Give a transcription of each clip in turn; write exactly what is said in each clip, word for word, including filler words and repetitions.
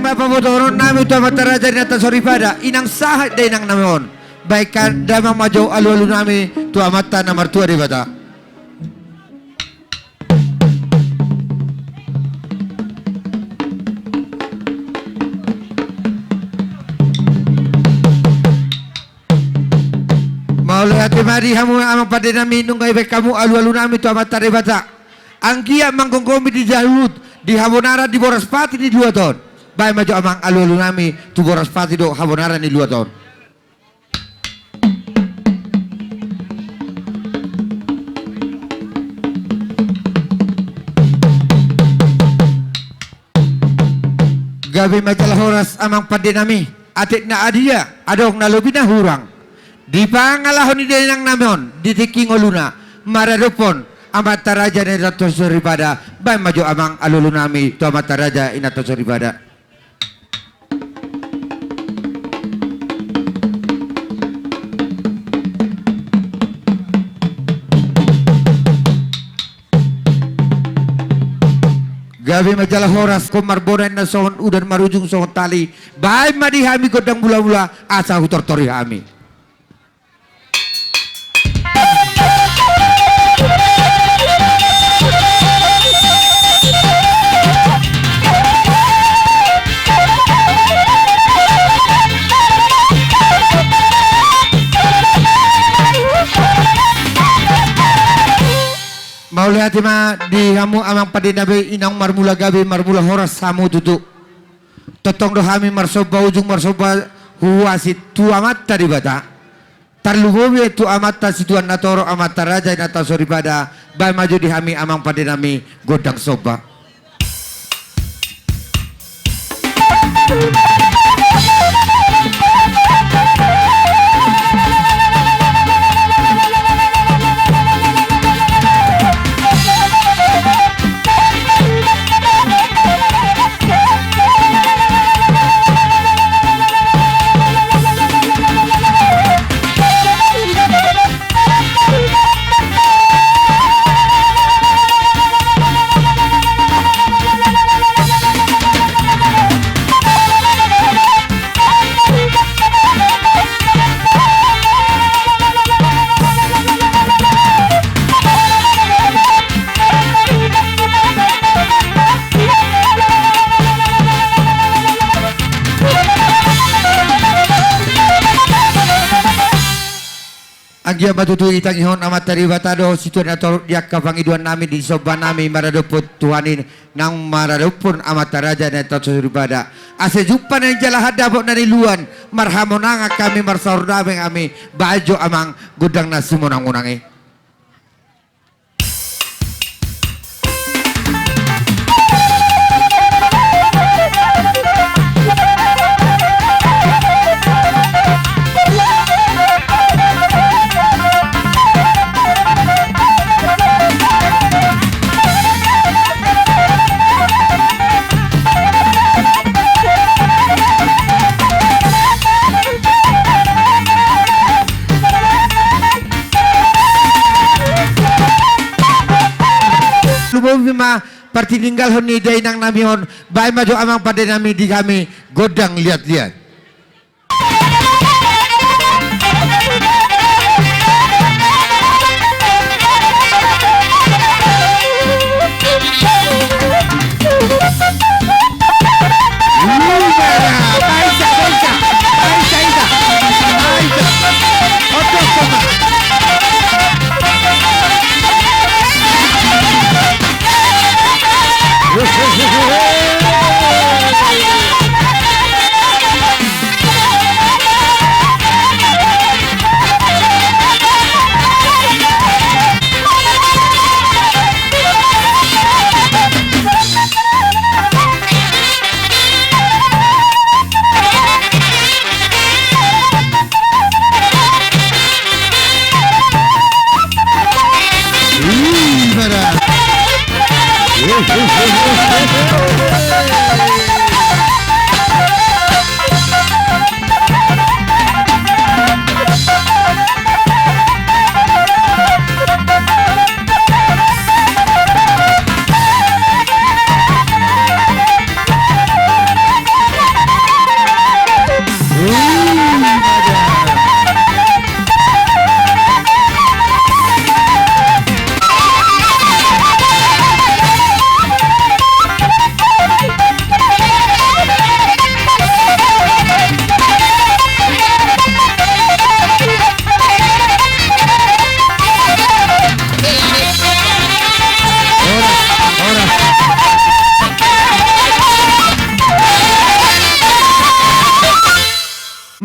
Pabotohononnami tu amanta raja inanta soripada, inang sahat dainangnami on. Baen damang ma jo alualunami tu Amanta na martua Debata. Mauliate ma di hamu amang pandenami, nunga dibaen hamu alualunami tu Amanta Debata. Anggiat manggomgomi di jabu, di habonaran, di boras pati di luat on. Baen ma jo amang alualunami tu boras pati dohot habonaran ni luat on. Gabe ma jala horas amang pandenami, atik na adia adong na lobi na hurang. Di pangalaho ni dainangnami on di tingki ngoluna maradophon amanta raja inanta soripada, baen ma jo amang alualunami tu amanta raja inanta soripada. Gabe ma jala horas, on marbona inna songon udan, marujung songon tali. Baen ma di hami gondang mulamula asa hutortori hami. Mauliate ma di hamu amang pandenami, inang marmula gabe marmula horas hamu tutu. Tongtong do hami marsomba ujung marsomba huhuasi tu Amanta Debata. Tarlumobi tu Amanta situan na torop, amanta raja inanta soripada, baen ma jo di hami amang pandenami gondang somba. Anggiat ma tutu ditangihon Amanta Debata do situan na torop di angka pangidoannami, di sombanami maradophon Tuhan i nang maradophon amanta raja inanta soripada. Asa jumpang na nijalahan, dapot na niluan, marhamonangan hami, marsaor dame hami, baen jo amang gondang na simonangmonang i. Lumobi ma partininggalhon ni dainangnami on, baen ma jo amang pandenami di hami gondang liatliat.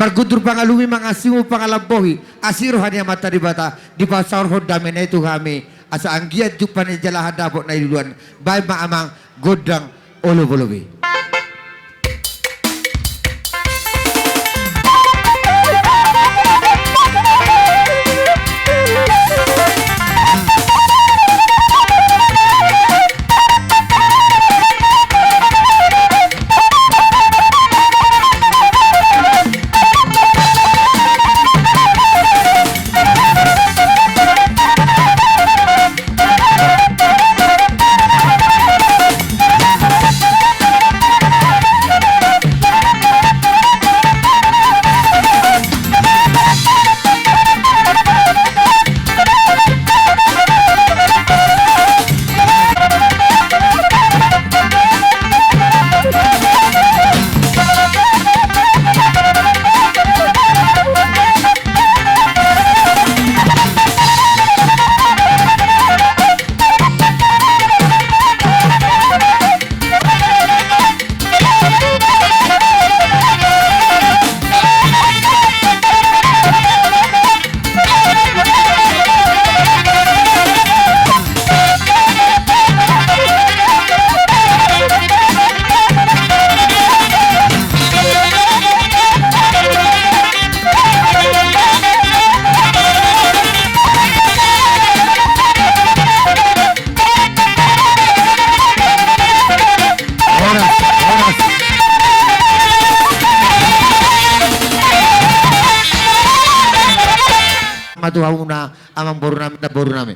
Margundur pangalumi, mangasimu pangalambohi, asi roha ni Amanta Debata, dipasaorhon damena i tu hami, asa anggiat jumpang ni jala handapot na i duluan. Baen ma amang gondang olobolob i. Horas, horas. Ma tu hamuna, amangboru nami, namboru nami.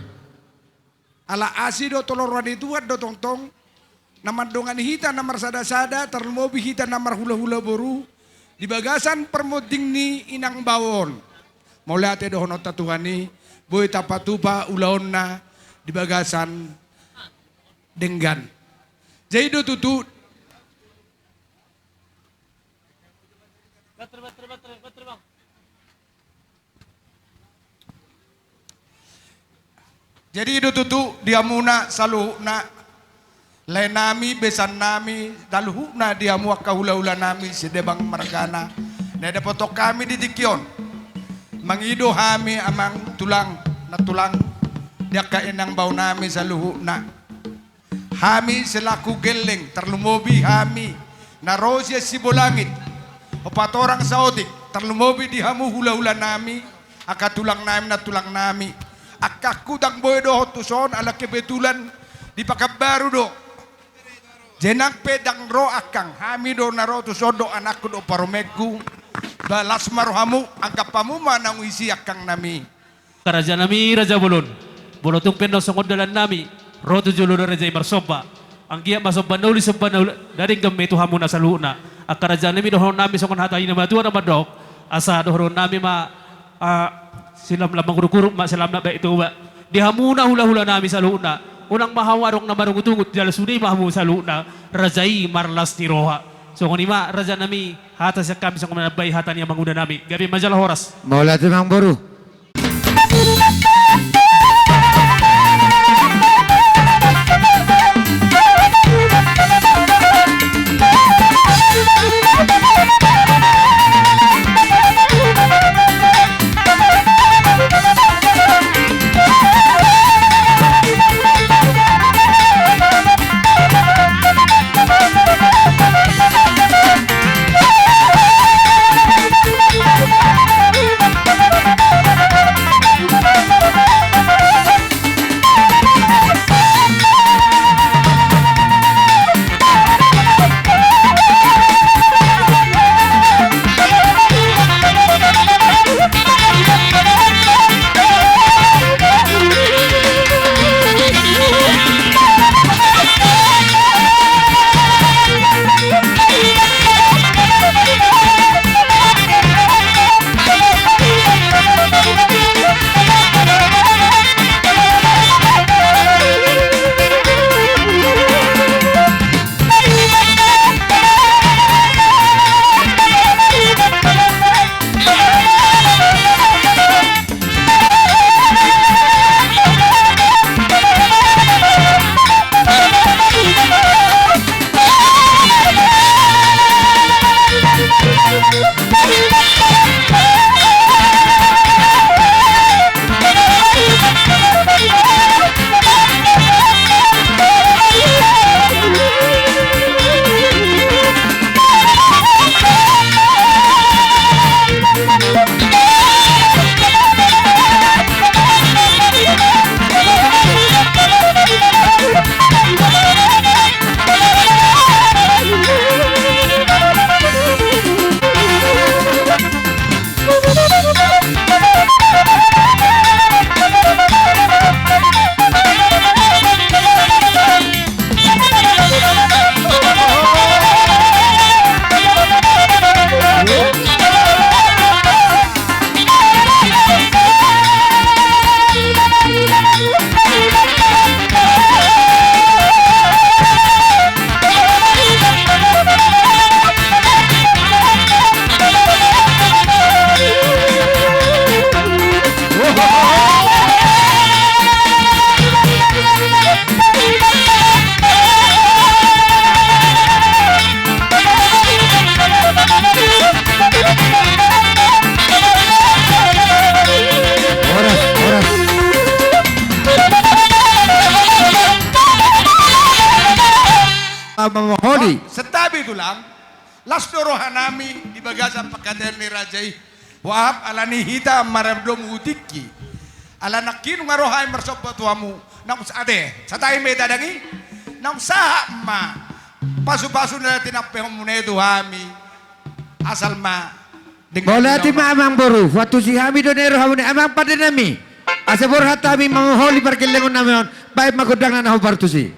Ala asi dohot holong ni Tuhan do tongtong na mandongani hita na marsadasada, tarlumobi hita na marhulahula boru, di bagasan parmonding ni inang bao on. Mauliate dohononta Tuhan i, boi tapatupa ulaonna di bagasan denggan. Jadi do tutu. Jadi do tutu di hamuna saluhutna, lae nami, besan nami, saluhutna di hamu angka hulahula nami, Sidebang margana, na dapothon hami di tingki on. Mangido hami amang tulang, nantulang, di angka inang bao nami saluhutna. Hami selaku gelleng, tarlumobi hami na ro sian Sibolangit, Ompu Torang Saotik, tarlumobi di hamu hulahula nami, angka tulang nami, nantulang nami, angkangku ndang boi dohot tuson ala kebetulan di Pekanbaru do. Jenang pe ndang ro angkang, hami do na ro tuson dohot anakku dohot parumaenku. Ba las ma rohamu, anggap hamu ma naung isi angkang nami. Angka raja nami, raja bolon. Molo tung pe songon dalan nami ro tu jolo ni raja i marsomba, anggiat ma somba na uli, somba na uli, na denggan ma i tu hamuna saluhutna. Angka raja nami, dohonon nami songon hata ni na matua na mandok, asa dohonon nami ma, ah, silamlam manguruk-uruk ma, silamlam bahen Tuhan. Di hamuna hulahula nami saluhutna, unang ma hamu adong na marungutungut, jala sude ma hamu saluhutna raja i marlas ni roha. Songon i ma raja nami, hata sian hami songon manambai hata ni amangboru nami. Gabe ma jala horas. Mauliate amangboru. Mangoli. Santabi tulang. Las do rohanami di bagasan panghataion ni raja i. Boha, alani hita mardomu tingki. Ala nangkin nunga ro hami marsomba tu hamu. Naung sa-, ate, santabi ma hita dang i. Naung sahat ma pasupasu na tinampehonmuna i tu hami. Asal ma denggan. Mauliate ma amangboru, huantusi hami do na i rohamuna amang pandenami. Asa borhat hami mangoli pargellengonnami on, baen ma gondangna na hombar tusi.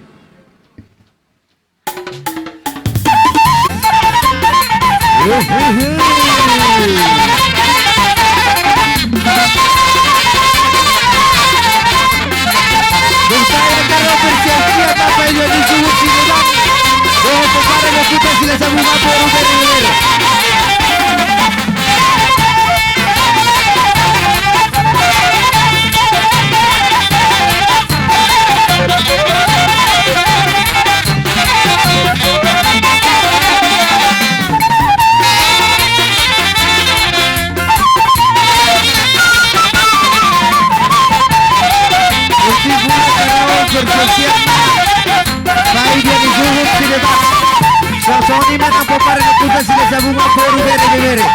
Songon i ma nang pomparan ni Ompu Silahisabungan boru bere bebere.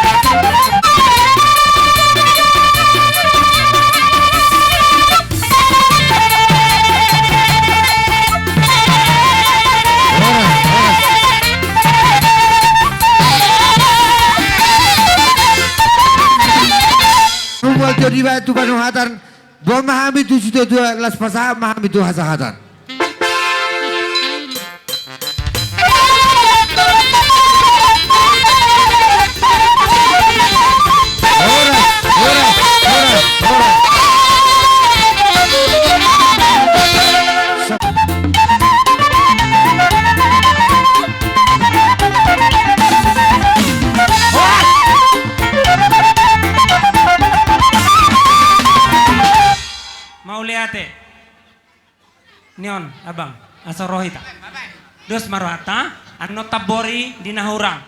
Horas, horas. Nunga jo dibaen tu panuhatan, boan ma hami tu situatua, laos pasahat ma hami tu hasahatan. Horas, horas, horas, horas. Mauliate. Nion, abang, asa ro hita. Dos ma rohanta, annon tambori di na hurang.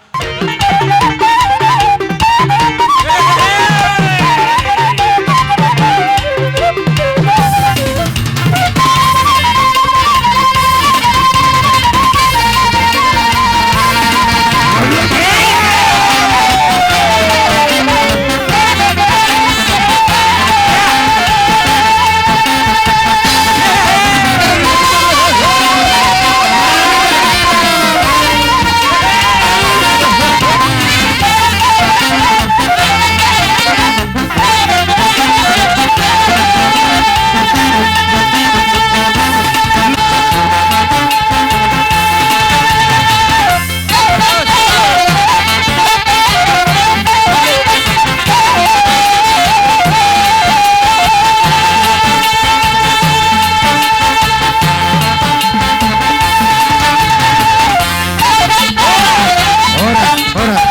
Horas, horas.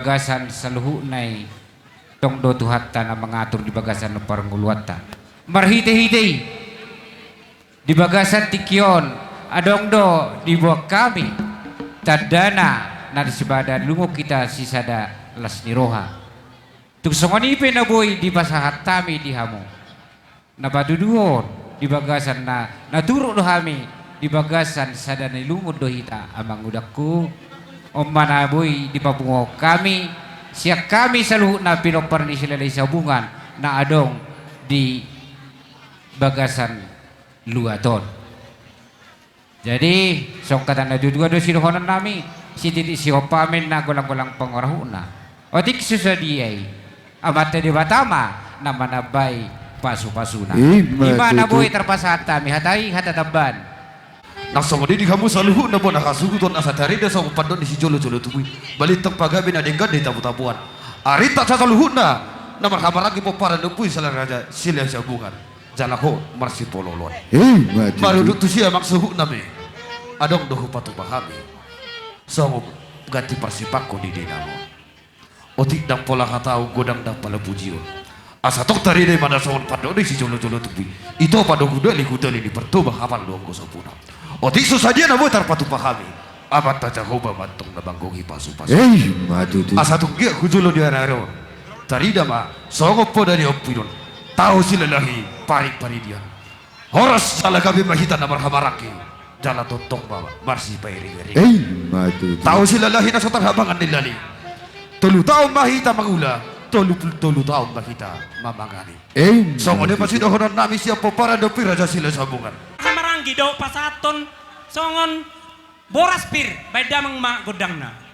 Bagasan saluhutna i, adong do Tuhanta na mangatur di bagasan parngoluanta. Marhitehite i, di bagasan tingki on, adong do diboan hami tandana na sipalua lungun hita sisada las ni roha. Tung songon i pe na boi dipasahat hami di hamu. Na patuduhon di bagasan na, na turuk do hami, di bagasan sada ni lungun do hita amangudangku. On ma na boi dipapunguhon hami, sian hami saluhutna pinompar ni Silahisabungan na adong di bagasan luat on. Jadi, songon hata na tuatua do sidohononnami, sititik sihompa ma inna, golanggolang pangarahutna. Otik so sadia i, Amanta Debata ma na manambai pasupasuna. I ma tutu. I ma na boi tarpasahat hami, hata i hata tamban. Nang songon i di hamu saluhutna bona hasuhuton asa tarida songon pandok ni sijolojolo tubu i. Balintang pagabe na denggan di tabutobuan. Arinta saluhutna na marhahamaranggi pomparan ni Ompu i Silahi Raja Silahisabungan. Jala ho marsipolooloan. Ima tutu. Marudut tusi amang suhutnami. Adong do hupatupa hami songon ganti parsipangkon di dinami. Otik ndang pola hataon, godang ndang pola pujion. Asa tong tarida i ma na songon pandok ni sijolojolo tubu i. Ito pandok hudali hudali ni Partoba, hapal do anggo sampuna. Otik so sadia na boi tarpatupa hami. Amanta Jahowa ma antong na manggohi pasupasu. Ima tutu. Asa tung giat hu jolo di ari on. Tarida ma songon poda ni ompu i, on tau silalahi parik paridian. Horas jala gabe ma hita na marhahamaranggi, jala tongtong ma marsipairingiring. Emma tutu. Taon silalahi na so tarhahamangan ni lali. Tolu taon ma hita mangula, tolu pulu tolu taon ma hita mamangani. Emma tutu. Songon i ma sidohononnami sian pomparan dohot Raja Silahisabungan. Hahamaranggi do pasahathon songon boras pir, baen damang ma gondangna.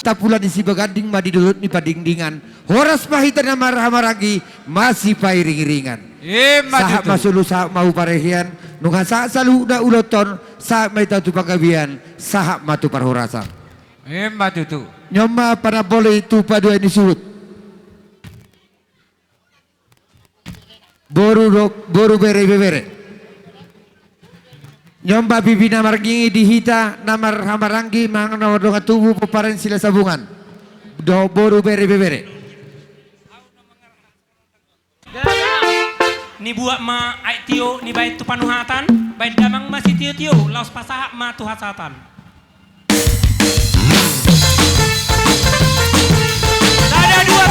Tapulan ni Sibaganding ma di dolok ni Padingdingan. Horas ma hita na marhahamaranggi, masipairingiringan. Emma tutu. Sahat ma solu, sahat ma tu parhehean, nunga sahat saluhutna ulaonta on, sahat ma hita tu panggabean, sahat ma tu parhorasan. Emma tutu. Nion ma panamboli tu paduahan ni suhut. Boru do, boru, bere, ibebere. Nion ma pipina marngingi di hita na marhahamaranggi manang na mardongan tubu pomparan Silahisabungan. Dohot boru, bere, ibebere. Nibuat ma aek tio nibaen tu panuhatan, baen damang ma sitiotio, laos pasahat ma tu hasahatan. Sada, dua,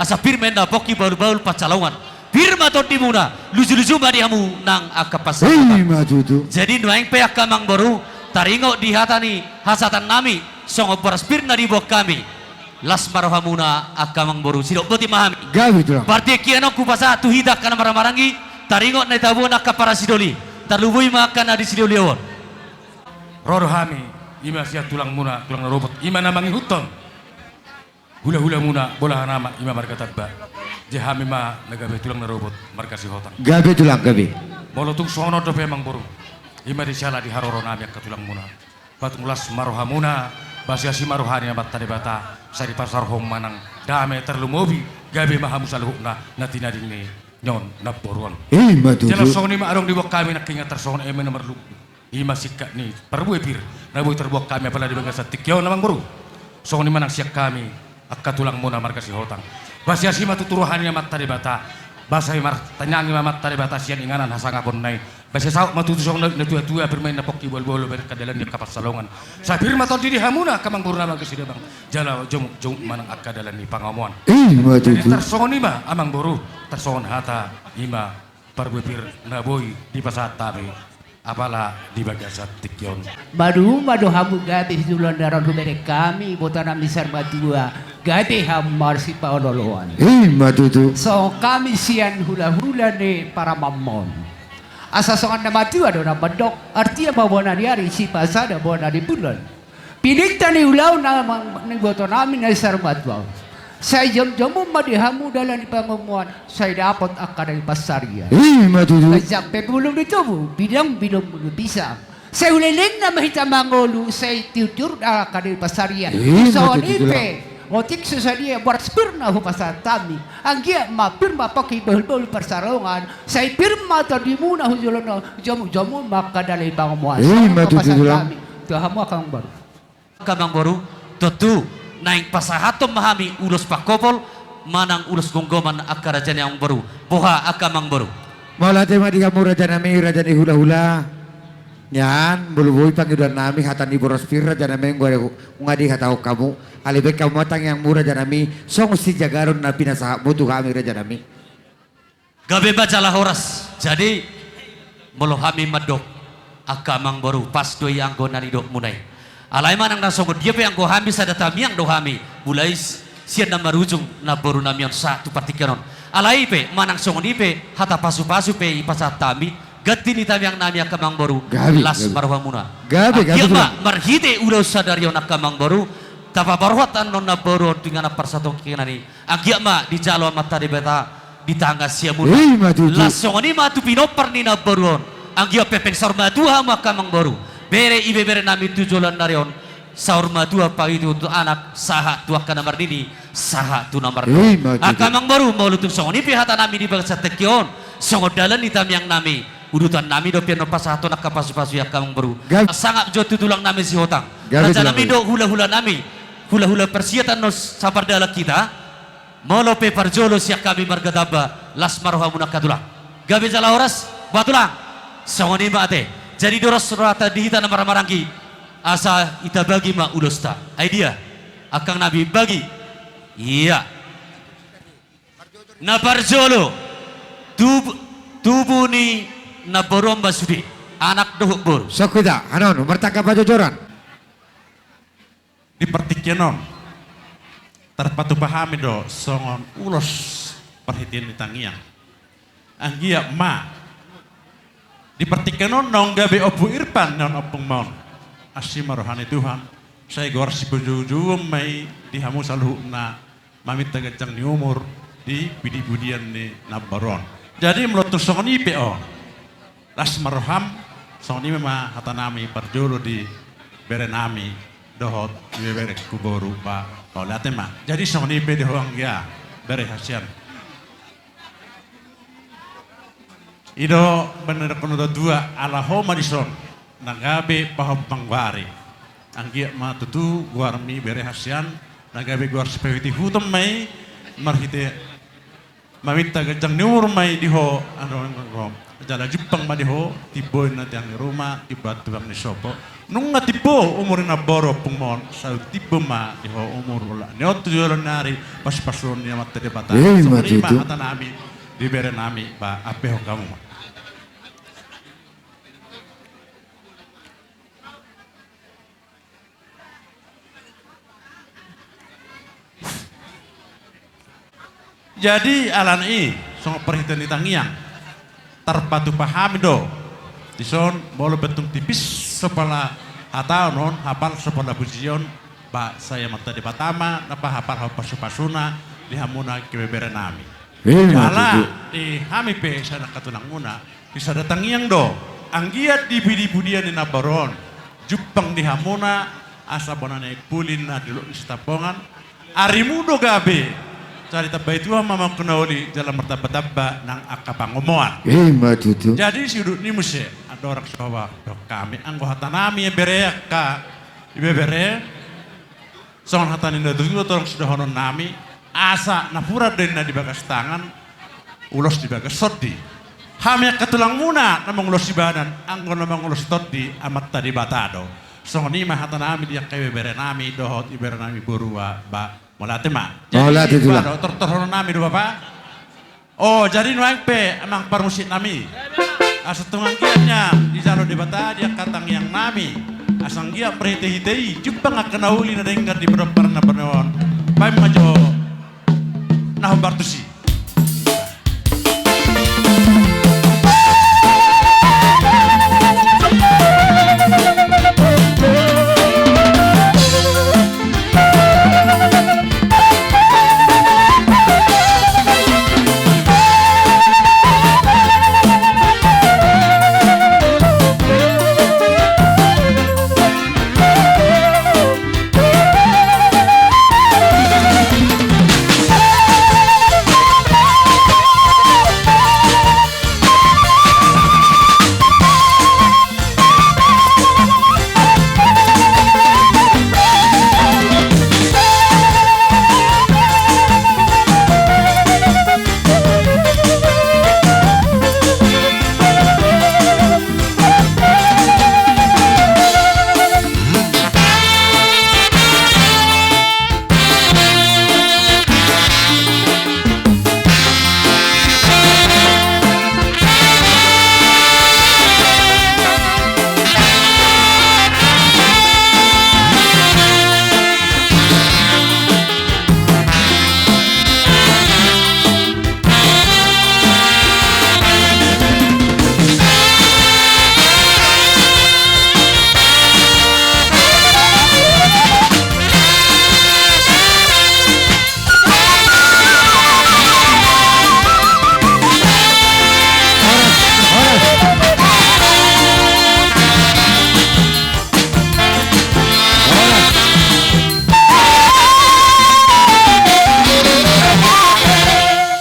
Asa pir ma inna pongki bahulbahul pansalongan. Pir ma tondimuna, lujuluju ma di hamu nang angka pansamotan. I ma tutu. Jadi nuaeng pe angka amangboru, taringot di hata ni hasahatannami, songon boras pir na diboan hami. Las ma rohamuna angka amangboru, sidok boti ma hami. Gabe tulang. Partingkian on hupasahat tu hita angka na marhahamaranggi, taringot na taboan angka parasidoli, tarlumobi ma angka na di sidoli on. Ro do hami, i ma sian tulangmuna, tulang na ropot, i ma na mangihuthon hulahulamuna, bolahan ama, i ma marga Tamba. Jadi hami ma na gabe tulang na ropot, marga Sihotang. Gabe tulang, gabe. Molo tung songon on dope amangboru, i ma di siala di haroronami angka tulangmuna. Patung las ma rohamuna, basiasi ma roha ni Amanta Debata, sai dipasaorhon ma nang dame tarlumobi, gabe ma hamu saluhutna, na tinading ni on namboru on. I ma tutu. Jala songon i ma adong diboan hami nangkiningan tarsongon eme na marlungun. I ma singkat ni parbue pir na boi tarboan hami apala di bagasan tingki on amangboru. Songon i ma nang sian hami angka tulangmuna marga Sihotang. Basiasi ma tutu roha ni Amanta Debata. Basa i martangiang i ma Amanta Debata sian inganan hasangaponna i. Basa saut ma tutu songon na tuatua, pir ma inna pongki bahulbahul, bere angka dalan ni angka pansalongan. Sai pir ma tondi di hamuna angka amangboru na marga Sidabang. Jala jomukjomuk ma nang angka dalan ni pangomoan. I ma tutu. Jadi tarsongon i ma amangboru, tarsongon hata i ma parbue pir na boi dipasahat hami apala di bagasan tingki on. Maduma do hamu gabe hujoloan ni ari on hubereng hami, ibotonami saur matua, gabe hamu marsipaolooloan. I ma tutu. Songon hami sian hulahula ni parumaenmon. Asa songon na matua do na mandok, artia ma bona ni ari, sipasada bona ni bulan. Pinta ni ulaon na ma-, na ibotonami na saur matua on. Sai jomjomuk ma di hamu dalan ni pangomoan, sai dapot angka na di pansarian. I ma tutu. Sai jampe bulung di tubu, bidang bidang bulu pisang. Sai huleleng nama hita mangolu, sai tiur-tiur angka na di pansarian. I ma tutu. Songon i pe, otik so sadia boras pir na hupasahat hami. Anggiat ma pir ma pongki bahulbahul pansalongan, sai pir ma tondimuna hujoloan on, jomukjomuk ma angka dalan ni pangomoan. I ma tutu. Songon i ma hupasahat hami tu hamu angka amangboru. Angka amangboru, tontu naeng pasahathon ma hami ulos pangkopol manang ulos gomgoman angka raja ni amangboru. Boha angka amangboru? Mauliate ma di hamu rajanami, raja ni hulahula. Nian, molo boi pangidoannami hata ni boras pir rajanami, nunga dihatahon hamu. Alai baen hamu ma tangiangmu rajanami, songon sijagaron na pinasahatmu tu hami rajanami. Gabe ma jala horas. Jadi molo hami mandok angka amangboru, pas do i anggo na nidokmuna i. Alai manang na songon dia pe anggo hami sada tangiang do hami, mulai s-, sian na marujung namborunami on sahat tu partingkian on. Alai pe manang songon i pe hata pasupasu pe dipasahat hami, ganti ni tangiangnami angka amangboru. Gabe, las gabe. Ma rohamuna. Gabe, gabe. Anggiat ma tulang. Marhite ulaon sadari on angka amangboru, tapaborhat annon namboru on tu inganan parsatongkinan i. Anggiat ma dijalo Amanta Debata di tangan siamuna. I ma tutu. Las songon i ma tu pinompar ni namboru on. Anggiat pe pengsaur matua hamu angka amangboru. Bere ibeberenami tu joloan ni ari on. Saur matua pahitihuton tu anak, sahat tu angka na marnini, sahat tu na marnono. I ma tutu. Angka amangboru, molo tung songon i pe hatanami di bagasan tingki on, songon dalan ni tangiangnami, udutannami dope annon pasahathon angka pasupasu i angka amangboru. Gabe. Sangap jo tu tulangnami Sihotang. Gabe tulang. Rajanami do hulahulanami. Hulahula parsiat annon sapardalan hita. Molo pe parjolo sian hami marga Tamba, las ma rohamuna angka tulang. Gabe jala horas, boha tulang? Songon i ma ate. Jadi doras rohanta di hita na marhahamaranggi, asa hita bagi ma ulosta. Ai dia? Angkangnami bagi. Ia. Na parjolo, tubu, tubu ni namboru on ma sude, anak dohot boru. Songon hita, annon, martangka pajojoran. Di partingkian on, tarpatupa hami do songon ulos parhitean ni tangiang. Anggiat ma di partingkian on naung gabe Ompu Irfan, naung ompungmon. Asi ma roha ni Tuhan, sai goar sipajoujouon ma i di hamu saluhutna, maminta ganjang ni umur di pudipudian ni namboru on. Jadi molo tung songon i pe on, las ma roham, songon i ma hatanami parjolo di berenami dohot ibeberengku boru, ba, mauliate ma. Jadi songon i pe di ho anggia bere hasian. I do umbahen na nidokkon natuatua, ala ho ma dison na gabe pahompu manggoari. Anggiat ma tutu goarmi bere hasian, na gabe goar sipahitihuton ma i marhite Maminta ganjang ni umur ma i di ho, anu, anu, jala jumpang ma di ho timbo ni tiang ni ruma, timbo tulang ni sopo. Nunga timbo umur ni namboru ompung mon, sai timbo ma di ho umur, olat ni on tu joloan ni ari, pasupasuon ni Amanta Debata. Ima tutu. Songon i ma hata nami di bere nami, ba, ampehon hamu ma. Jadi, alani i, songon parhitean ni tangiang, tarpatupa hami do dison, molo pe tung tipis so pola hataon on, hapal so pola pujion, ba, sai Amanta Debata ma na pahapalohon pasupasuna di hamuna angka ibebere nami. Ima tutu. Jala di hami pe sian angka tulangmuna, di sada tangiang do, anggiat di pudi-pudian ni namboru on, jumpang di hamuna, asa bona ni puli na di dolok ni Sitampongan, arimu do gabe, jala ditambai Tuhan ma amangku na uli, jala martamba-tamba nang angka pangomoan. Ima tutu. Jadi siudut ni muse, andorang so hami, anggo hata nami bere angka ibebere, songon hata ni natuatua do tong sidohonon nami, asa napuran do inna di bagas tangan, ulos di bagas tondi. Hami angka tulangmuna na mangulos sibanan, anggo na mangulos tondi Amanta Debata do. Songon i ma hata nami di angka ibebere nami dohot ibebere nami borua, ba, mauliate ma. Jadi, mauliate, tulang. Ba, do, tor-, torhonon nami do, Bapa. O, jadi nuaeng pe amang parmusik nami, asa tung anggiat nian dijalo Debata di angka tangiang nami, asa anggiat marhite-hite i jumpang angka na uli na denggan di padomparan na bonea on. Baen ma jo na hombar tusi.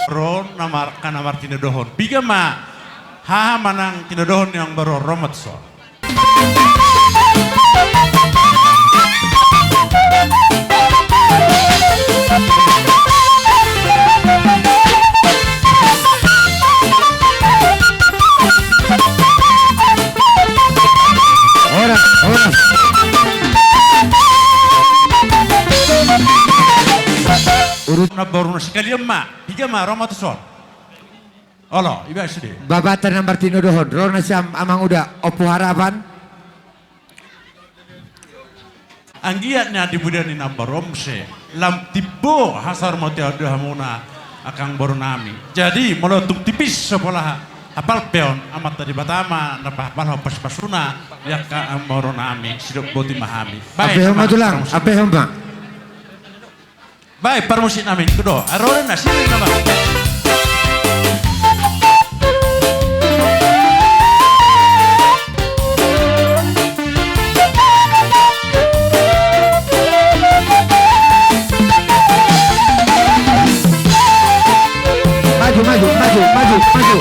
Ro na mar-, angka na martinodohon. Piga ma haha manang tinodohon ni amangboru on, ro ma tuson. Horas, horas. Urut na baru na sekalian ma, piga ma, ro ma tuson. Olo, iba sude. Bapata na martinodohon, ro na sian amang uda, Ompu Harapan. Anggiat na di pudian ni amangboru on muse, lam timbo hasar mauliate di hamuna angka amangboru nami. Jadi, molo tung tipis so pola hapal pe on, Amanta Debata ma na pahapalhon pasupasuna di angka amangboru nami, sidok boti ma hami. Baen, ampehon ma tulang, ampehon ma. Baen, parmusik nami, tu do. Aro na sini nama. Maju, maju, maju, maju, maju.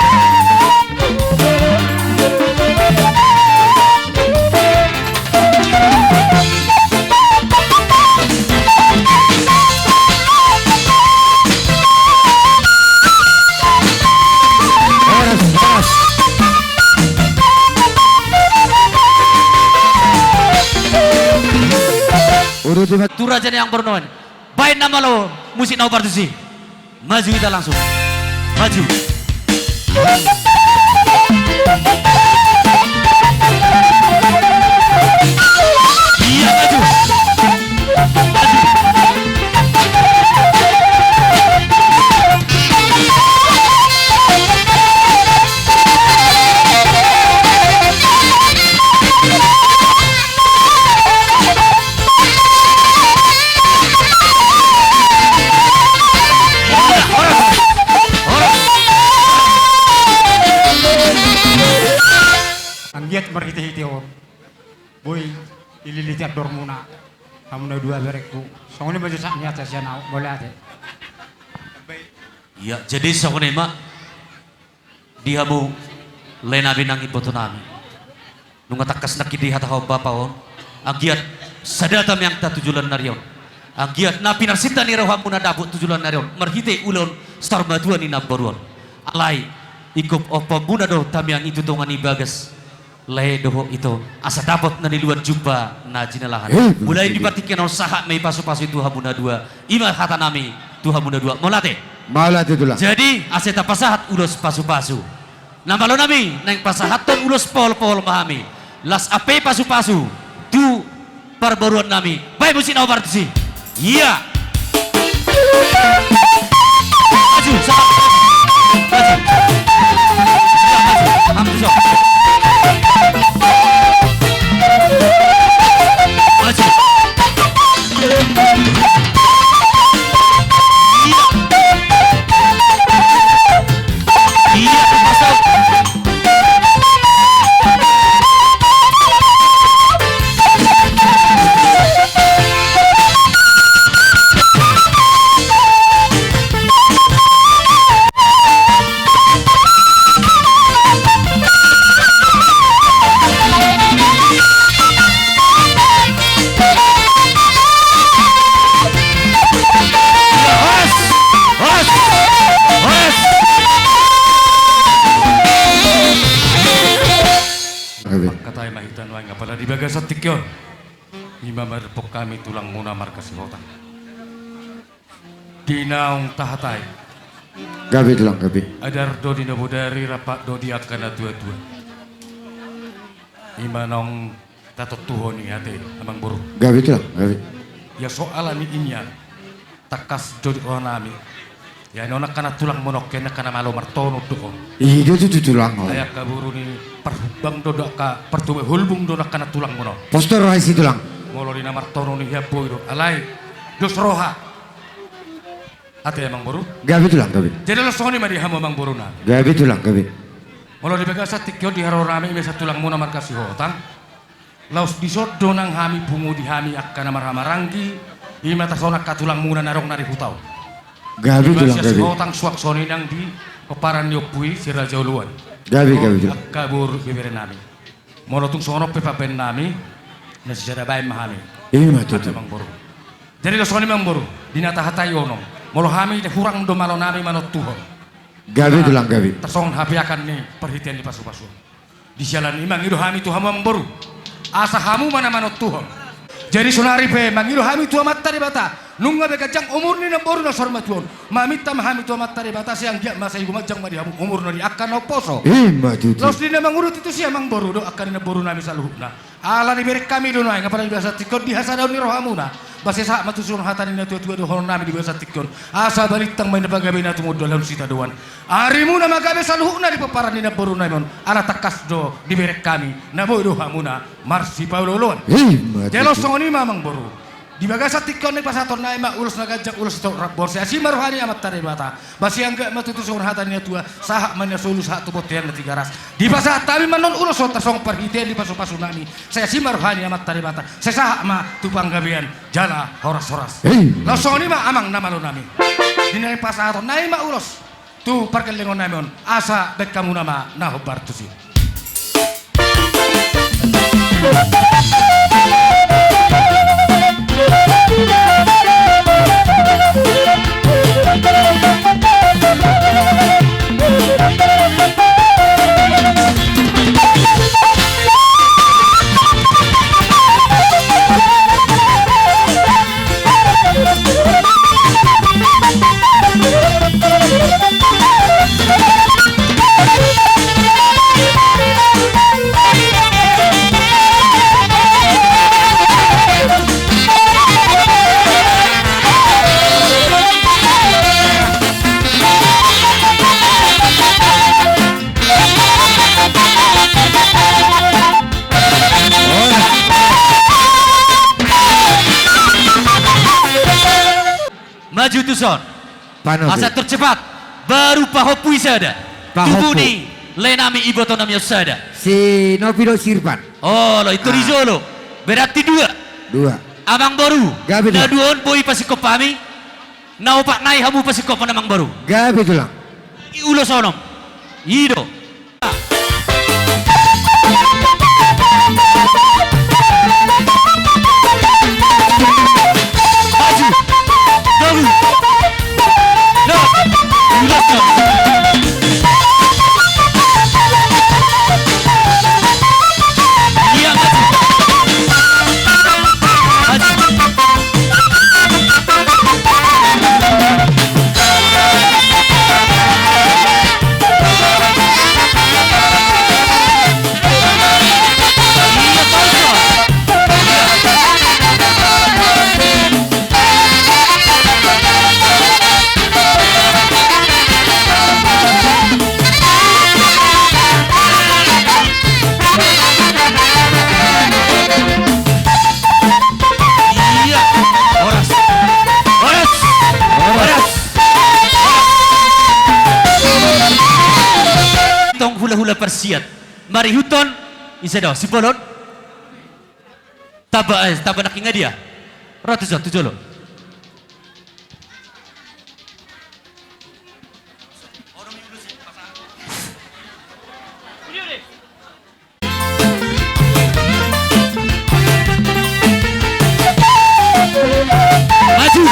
Tu raja ni amang boru on. Baen nama laho musik na hombar tusi. Maju hita langsung. Maju. Iya, maju. Maju. Anggiat marhitehite on boi dililiti andormuna, hamu na dua berengku. Songon i ma jo sahat ni hata sian ahu, mauliate. Iya, jadi songon i ma. Di hamu lae nami nang iboto nami, nunga tangkas nangkin dihatahon bapa on, anggiat sada tamiangta tu joloan ni ari on, anggiat na pinarsinta ni rohamuna dapot tu joloan ni ari on marhite ulaon saur matua ni namboru on. Alai ingkon ompunmuna do tamiang i tu tonga ni bagas, lae dohot ito, asa dapot na niluan jumpa na jinalahan. Eh, mulai di partingkian on sahat ma i pasupasu tu hamu na dua. I ma hata nami tu hamu na dua. Mauliate. Mauliate tulang. Jadi asa tapasahat ulos pasupasu. Na malo nami naeng pasahathon ulos pohol-pohol ma hami. Las ampe pasupasu tu parboruon nami. Baen musik na hombar tusi. Iya. Maju, sabar. Maju. Maju. Maju. Maju. Mangkatai ma hita nuaeng apala di bagasan tingki on. I ma marpok hami tulangmuna marga Sihotang. Di naung tahatai. Gabe tulang, gabe. Adar do di na bodari, rap do di angka na tua-tua. I ma naung tatontuhon i ate, amang boru. Gabe tulang, gabe. Ia so ala ni i nian, tangkas do di roha nami. Ia on angka na tulangmuna on, angka na malo martonon do on. I do tutu tulang on. Ai angka boru ni parhumbang do, do angka partubu hulbung do angka na tulangmuna on. Pos do roha i si tulang. Molo di na martonon i hea boi do. Alai dos roha. Ate amang boru. Gabe tulang, gabe. Jadi laos songon i ma di hamu amang boru nami. Gabe tulang, gabe. Molo di bagasan tingki on di haroronami, i ma sian tulangmuna marga Sihotang. Laos dison do nang hami pungu di hami angka na marhahamaranggi, i ma tarsongon angka tulangmuna na adong na di huta on. Gabe tulang, gabe. Sihotang suang songon i nang di pomparan ni ompu i si Raja Oloan. Gabe, gabe tulang. Angka boru ibebere nami. Molo tung songon on pe pambahen nami, na sisada baen ma hami. I ma tutu. Amang boru. Jadi laos songon i amang boru, di na tahatai on, molo hami hurang do malo nami manontuhon. Gabe tulang, gabe. Tarsongon hapeahan ni parhitean ni pasupasu. Di siala ni i mangido hami tu hamu amang boru, asa hamu ma na manontuhon. Jadi sonari pe mangido hami tu Amanta Debata, nunga be ganjang umur ni namboru na saur matua on. Maminta ma hami tu Amanta Debata, sai anggiat ma sai gumanjang ma di hamu umurna di angka na umposo. I ma tutu. Laos di na mangurupi tusi amang boru dohot angka ni namboru nami saluhutna. Ala dibereng hami do nuaeng apala di bagasan tingki on di hasadaon ni rohamuna. Ba sai sahat ma tutu songon hata ni na tua-tua dohonon nami di bagasan tingki on. Asa balintang ma i na pagabe na tumundalhon sitadoan. Arimuna ma gabe saluhutna di pomparan ni namboru nami on. Ala tangkas do dibereng hami. Na boi do hamuna marsipaolo-oloan. I ma tutu. Jadi laos songon i ma amang boru. Di bagasan tingki on na pasahaton nami ma ulos na ganjang, ulos sitorop rap borhat, sai asi ma roha ni Amanta Debata. Ba sai anggiat ma tutu songon hata ni na tua, sahat ma na solu sahat tu bontean na tigaras. Dipasahat hami ma annon ulos on tarsongon parhitean ni pasupasu nami. Sai asi ma roha ni Amanta Debata. Sai sahat ma tu panggabean jala horas-horas. Hei. Laos songon i ma amang na malo nami. Di na pasahaton nami ma ulos tu pargellengon nami on, asa baen hamuna ma na hombar tusi. Maju tuson. Panopi. Asa tercepat. Baru pahompu i sada. Pahompu. Tubu ni lae nami, iboto nami on sada. Si Nopi dohot si Irfan. Olo, i tu di jolo. Berarti dua. Dua. Amangboru. Gabe, Tulang. Na dua on boi pasingkop hami. Na opat nai hamu pasingkop ma, Amangboru. Gabe, Tulang. Ulos onom. I do. Iya. Horas. Horas. Horas. Tong hulahula parsiat. Marihuton. Ise do, Simbolon. Tamba, eh, tamba nangkin, nga dia? Ro tu jo, tu jolo. Maju.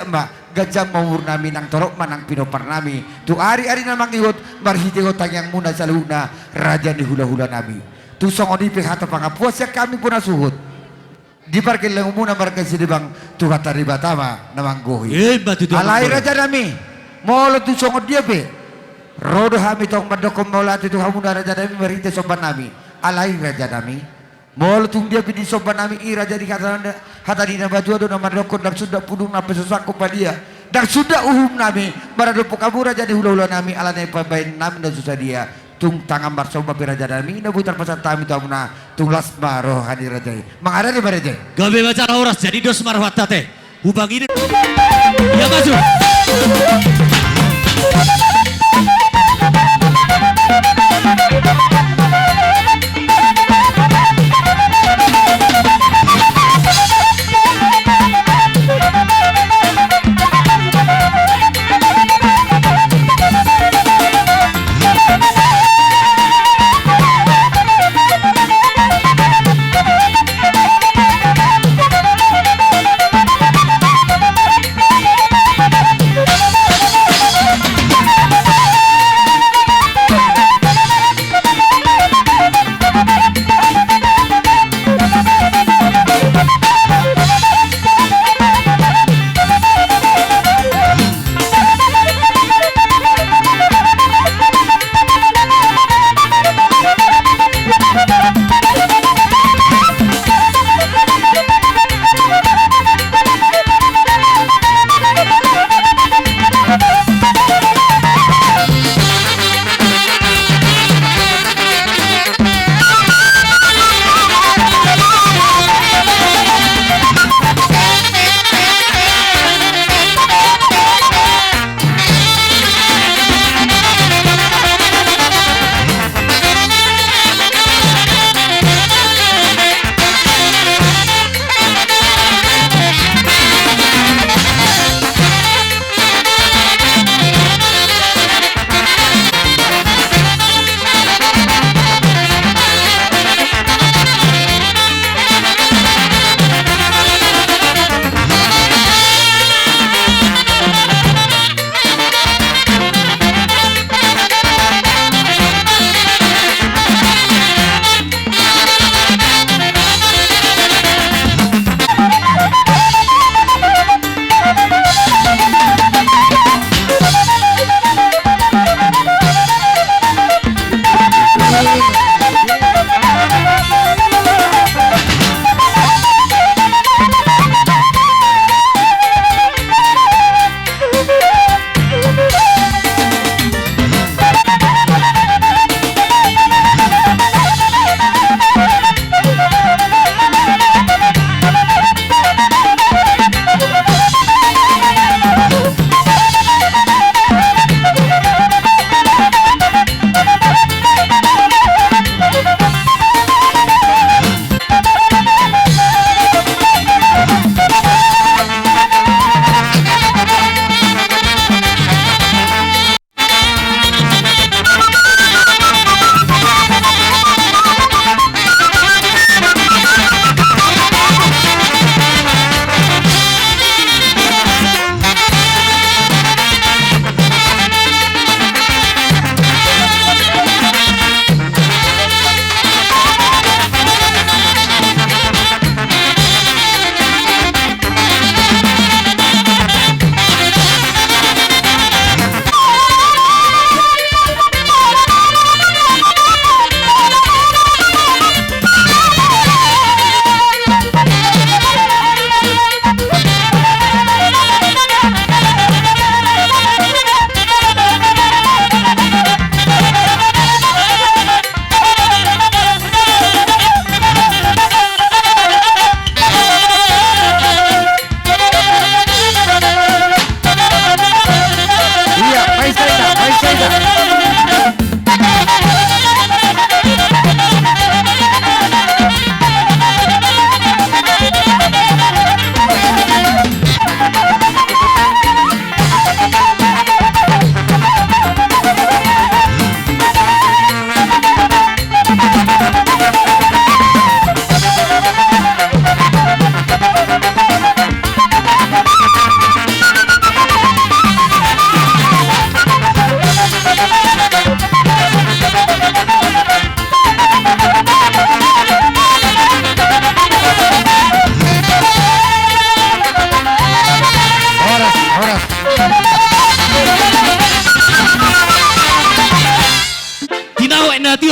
ma, ganjang ma umur nami, nang torop ma nang pinompar nami tu ari-ari na mangihut, marhite tangiang muna saluhutna, raja ni hula-hula nami. Tung songon i pe hata pangampuan sian hami bona suhut di pargellengon muna marga Sidibang, Tuhanta Debata ma na manggohi. Ima tutu. Alai raja nami, molo tung songon dia pe ro do hami tong mandokkon mauliate tu hamuna raja nami marhite somba nami. Alai raja nami, molo tung dia pe di somba nami i raja, di hata, hata ni na matua do na mandokkon, ndang sundat pudung na pasosangkon padia, ndang sundat uhum nami maradophon hamu raja ni hula-hula nami, alana i pambahen nami na so sadia. Tung tangan marsomba pe raja nami, na boi tarpasahat hami tu hamuna, tung las ma roha ni raja i. Mangarade ma raja i. Gabe ma jala horas, jadi dos ma rohanta te. Hubangi de. Ia maju.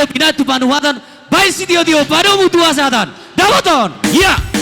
Pinantu panuhatan, baen sitio-tio, padomu tu hasahatan. Dapoton. Ia.